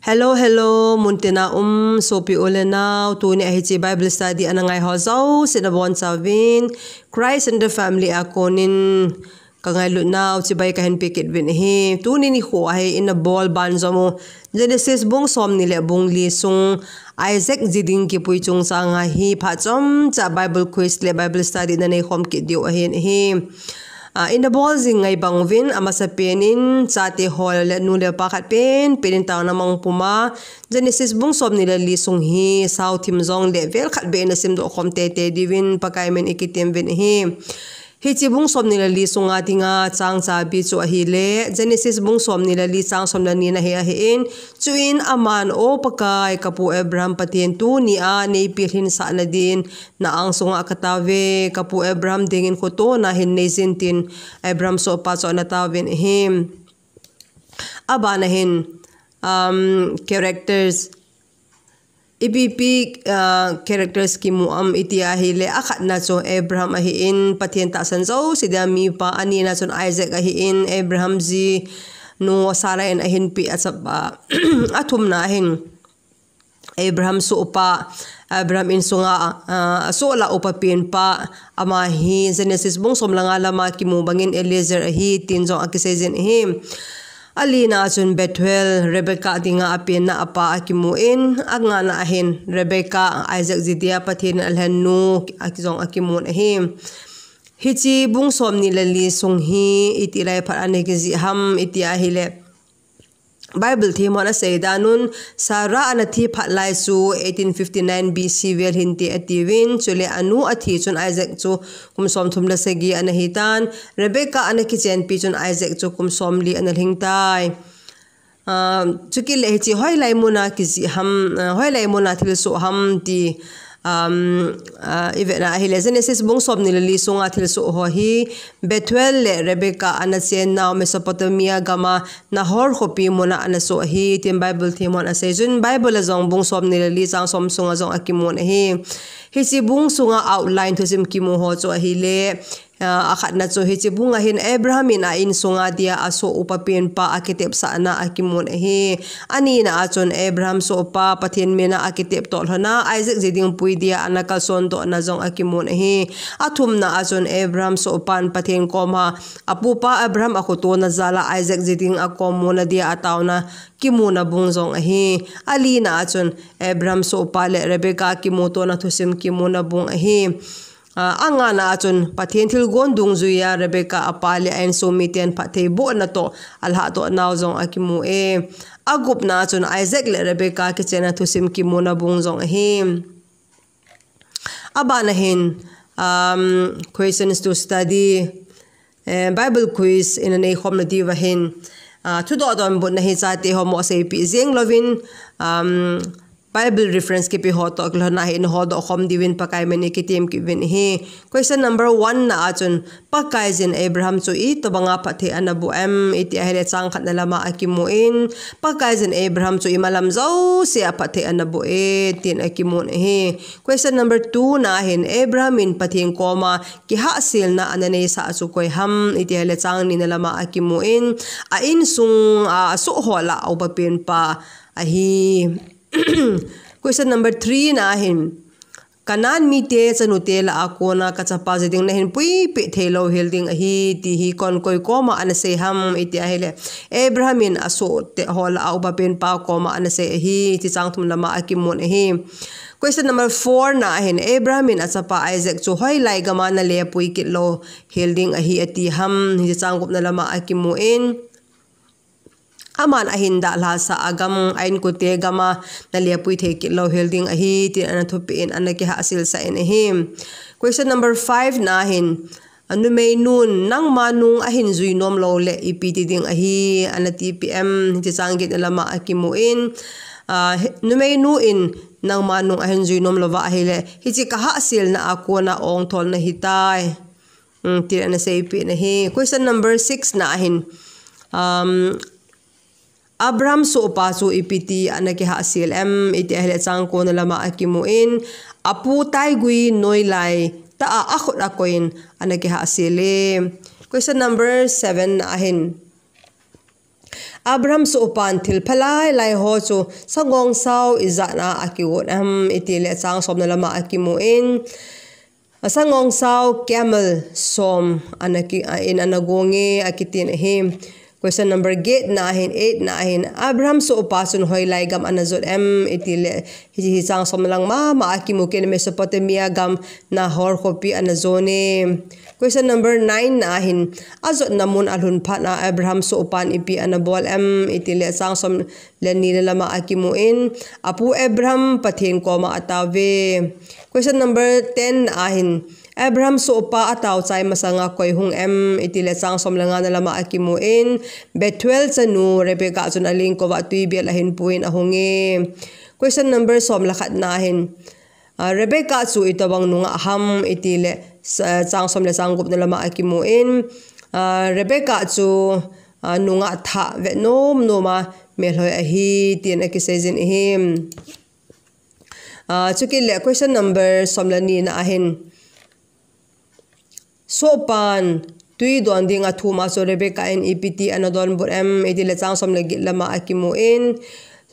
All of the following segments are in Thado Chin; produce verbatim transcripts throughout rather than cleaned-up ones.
Hello, hello, muntina um, sopi u le nau, tuni a hiche Bible study ana ngai ho jouse nabonchauvin, Christ and the Family a konin ka ngailut nau chibai kahin pe kit uvin ahi. Tuni nikho a hi ina bol banjom u Genesis bung somni le bung li sung Isaac ji ding kipui chungchang a hi phat chomcha Bible quiz le Bible study na nei khom kit diu ahin ahi. Ah, ina bol jing ngai bang uvin, amasa pen in chate ho le nu le pa khat pen pen in taona mang puma Genesis bung somni le li sung hi sao thim jong le vel khat beh ina simdoh khom teitei diuvin Pakai min i kitem uvin ahi. Hiche bung somni le li sunga dinga chang chabi chu ahile, Genesis bung somni le li chang som le ni na hi ahin, chuin aman, O Pakai, ka pu Abraham Pathen, tuni a nei pilhin sahna din na ang sunga ka tao uve, ka pu Abraham dingin khotona hin nei jin, tin Abraham sohpa chu ana taovin ahi. Abana hin, um, characters, ipi pi, uh, characters kimu am iti ahile, akhatna chu Abraham ahin, Pathen tahsan jouse dia mipa, anina chun Isaac ahin, Abraham ji nu Sarah in ahin pe achapa, athumna ahin Abraham sohpa, Abraham insunga, ah, asoh lah upa penpa, ama hi Genesis bung som le nga lama kimu bangin Eliezer ahi, tin jong akisei jin ahi. Alina chun Bethuel, Rebecca dinga apenna apa akimun, angana ahin Rebecca, Isaac ji dia Pathen in alhen nu, aki jong akimun ahi. Hiche bung somni le li sung hi iti lai phat ana kijih ham iti ahile, Bible themhon asei dan un, Sarah ana thi phat lai chu eighteen fifty-nine B C vel hinte atiuvin, chule anu athi chun Isaac chu kum somthum le sagi ana hitan, Rebecca ana kichenpi chun Isaac chu kum somli ana lhingtai. Ah, chukit le hiche hoilai muna kijih ham, ah, hoilai muna thilsoh ham ti, um, ah, i vetna ahile, Genesis bung somni le li sunga thilsoh ho hi Bethuel le Rebecca ana chennau Mesopotamia gama Nahor khopi muna ana soh ahi, tin Bible themhon asei. Chun Bible a jong bung somni le li chang som sunga jong akimun ahi. Hiche bung sunga outline thusim kimu ho chu ahile, ah, akhatna chu hiche bung a hin Abraham in a insunga dia asoh upa penpa akitepsahna akimun ahi. Anina a chun Abraham sohpa Pathen mina akitep toh lhona Isaac ji ding pui dia ana kalson tohna jong akimun ahi. Athumna a chun Abraham sohpan Pathen koma apupa Abraham akhotona jal a Isaac ji ding akom muna dia ataona kimuna bung jong ahi. Alina a chun Abraham sohpa le Rebecca kimutona thusim kimuna bung ahi. Ah, angana a chun Pathen thilgon dungjuia Rebecca apa le a insung miten phattheibohna toh alhahdoh nau jong akimu e. Agupna a chun Isaac le Rebecca kichenna thusim kimuna bung jong ahi. Abana hin, um, questions to study. Eh, Bible quiz ina nei khomna diuva hin, ah, thudoh donbutna hi chate ho mo seipeh jeng louvin, um, Bible reference kipe ho toh kilhonna hi ina holdoh khom diuvin Pakai min i kitem kit uvin ahi. Question number one na a chun, Pakaiyin Abraham chu itobanga phatthei ana boh em iti ahile, chang khatna lama akimun, Pakaiyin Abraham chu imalam jousea phatthei ana boh e, tin akimun ahi. Question number two na hin, Abraham in Pathen koma kihahselna ana neisah chu koi ham iti ahile, chang nina lama akimun, a insung a asoh ho lah a upa penpa ahi. Question number three na hin, Canaan mite chanute lah a kona ka chapa ji ding nahin puipeh theilou hel ding ahi, ti hi koin koi koma ana sei ham iti ahile, Abraham in asohte ho lah a upa penpa koma ana sei ahi, ti chang thum lama akimun ahi. Question number four na hin, Abraham in achapa Isaac chu hoilai gama nale pui kit lou hel ding ahi ati ham, ti chang gupna lama akimun, aman ahin dalhasah a gam, a inkote gama nale pui thei kit lou hel ding ahi, tin ana thupeh in ana kihahselsah in ahi. Question number five na hin, a numeinun, nangma nung ahin jui nom lou le ipi ti ding ahi, ana tipeh em, ti chang getna lama akimun, a, he, numeinu in nangma nung ahin jui nom louva ahile, hiche kahahselna a kona ongthol nahitai. Hmm, tin ana seipeh in ahi. Question number six na hin, um, Abraham sohpa chu ipi ti ana kihahsel em iti ahile, chang kona lama akimun, apu taigui noilai tah a akhut akoiyin ana kihahsel e. Question number seven na hin, Abraham sohpan thil phalai lai ho chu sangong sao ijat a akigot em iti le chang somna lama akimu in, sangong sao camel som ana ki, a in ana gonge akitin ahi. Question number eight na hin, eight na hin, Abraham sohpa chun hoilai gam ana jot em iti le, hichi hi chang som lang mama akimu ken Mesopotamia gam Nahor khopi ana jone. Question number nine na hin, ajotna mun alhun phat a Abraham sohpan ipi ana bol em iti le chang som le ni le lama akimu in, apu Abraham Pathen koma atao ve. Question number ten na hin, Abraham sohpa atao chai masanga koi hung em iti le chang som le nga na lama akimu in, Bethuel chanu Rebecca chun aling kova tuibel ahin puin ahunge. Question number som le khat na hin, a, Rebecca chu itobang nungah ham iti le, sa, chang som le chang gup na lama akimu in, a, Rebecca chu, a, nungah thah vet nom noma melhoi ahi tin akiseijin ahi. A, chukit le question number som le ni na hin, sohpan tui don ding athum a chu Rebecca in ipi ti ana donbut em iti le chang som le get lama akimu in,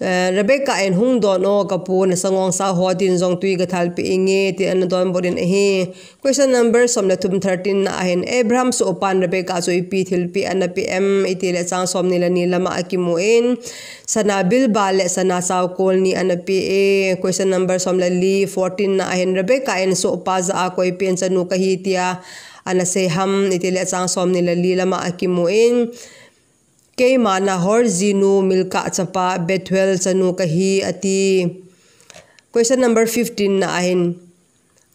eh, Rebecca in hung don o kapu na sangong sao ho din jong tui kathalpi inge ti ana donbut in ahi. Question number som le thum thirteen na hin, Abraham sohpan Rebecca chu ipi thilpi ana pe em iti le chang som ni le ni lama akimu in, sana bilba le sana saokol ni ana pe e. Question number som le li fourteen na hin, Rebecca in sohpa jah a koi pen chanu kahi tia ana sei ham iti le chang som ni le li lama akimu in, keima Nahor jinu Milcah chapa Bethuel chanu kahi ati. Question number fifteen na hin,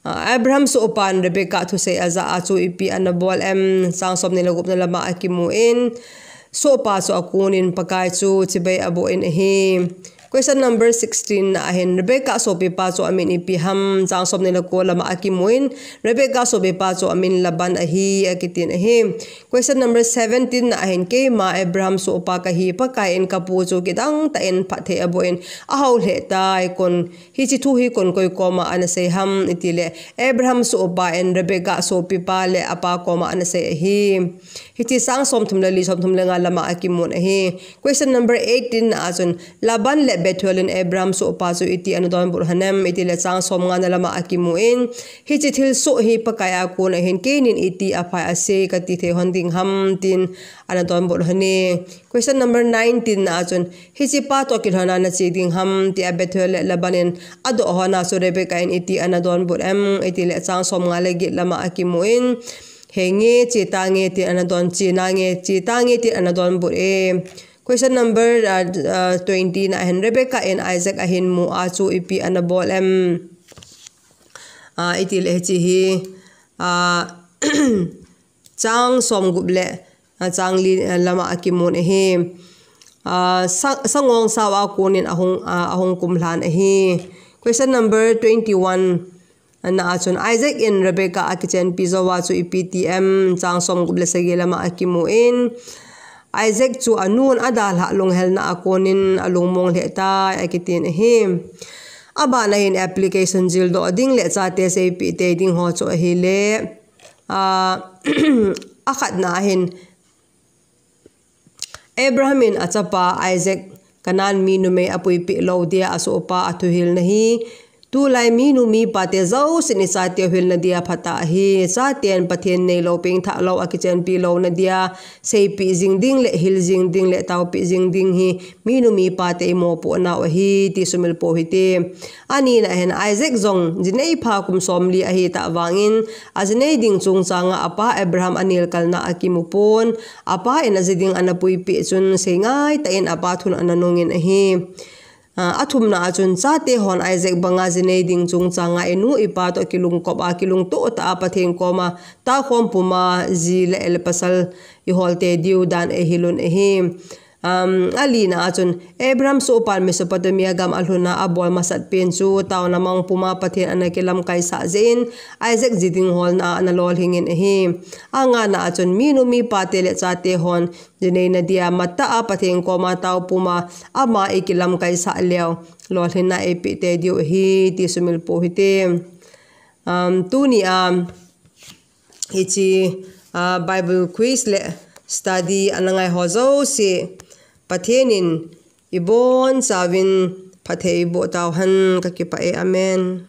a, Abraham sohpan Rebecca thusei ajah a chu ipi ana bol em, chang som ni le gup na lama akimu in, sohpa chu akun in Pakai chu chibai aboh in ahi. Question number sixteen na hin, Rebecca sopipa chu amin ipi ham, chang som ni le ko lama akimu in, Rebecca sopipa chu amin Laban ahi akitin ahi. Question number seventeen na hin, keima Abraham sohpa kahi, Pakai in kapu chu kidang tah in phatthei aboh in, ahao lheh tai kon, hichi thu hi kon koi koma ana sei ham iti le, Abraham sohpa in Rebecca sopipa le apa koma ana sei ahi. Hichi chang som thum le li som thum le nga lama akimun ahi. Question number eighteen na chun, Laban le Bethuel in Abraham sohpa chu iti ana donbut hon em iti le chang som nga na lama akimu in, hichi thilsoh hi Pakai a kon ahin keinin iti aphai ase kati thei hon ding ham tin ana donbut hon e. Question number nineteen na chun, hichi pa toh kilhon a nache ding ham tia Bethuel le Laban in adoh hon a chu Rebecca in iti ana donbut em iti le chang som nga le get lama akimu in, henge che tange tin ana don, che nange che tange tin ana donbut e. Question number, uh, uh, twenty na hin, Rebecca in Isaac ahin mu a chu ipi ana bol em, uh, iti le hichi hi, uh, chang som gup le, a, chang li, a, lama akimun ahi. A, sa-, sangong sao a konin ahung, a, ahung kumlhan ahi. Question number twenty-one na a chun, Isaac in Rebecca akichenpi jou a chu ipi ti em, chang som gup le sagi lama akimu in, Isaac chu anun adalhah lunghelna a konin alungmong lheh tai akitin ahi. Abana hin application jildoh ding le chate seipeh tei ding ho chu ahile, a, akhatna hin, Abraham in achapa Isaac Canaan mi numei apuipeh lou dia asohpa athuhilna hi, tulai minu mipate jousen ichateu hilna dia phatah ahi, chaten Pathen neilou pengthah lou akichenpi louna dia seipeh jing ding le hil jing ding le taopeh jing ding hi minu mipate imopohnau ahi ti sumil pou hite. Anina hin Isaac jong jinei pha kum somli ahitah vangin, ajinei ding chungchanga apa Abraham anelkalna akimu pon, apa in aji ding ana puipeh chun seingaitah in apa thun ana nungin ahi. A, athumna a chun chate hon Isaac banga jinei ding chungchanga inu ipa toh kilungkop a kilungtoh tah a Pathen koma taokhom puma ji le el pasal iholte diu dan eihil un ahi. Um, alina a chun Abraham sohpan Mesopotamia gam alhuna abol masat pen chu taona mang puma Pathen ana kilamkaisah jeh in Isaac ji ding holna ana lolhingin ahi. Angana a chun minu mipate le chate hon jineina dia matah a Pathen koma tao puma ama ikilamkaisah leu lolhinna eipeh tei diu ahi ti sumil pou hite. Um, tunia hiche, a, Bible quiz le study ana ngai ho jouse, Pathen in ibonchauvin phatthei boh tauhen. Kakipah e. Amen.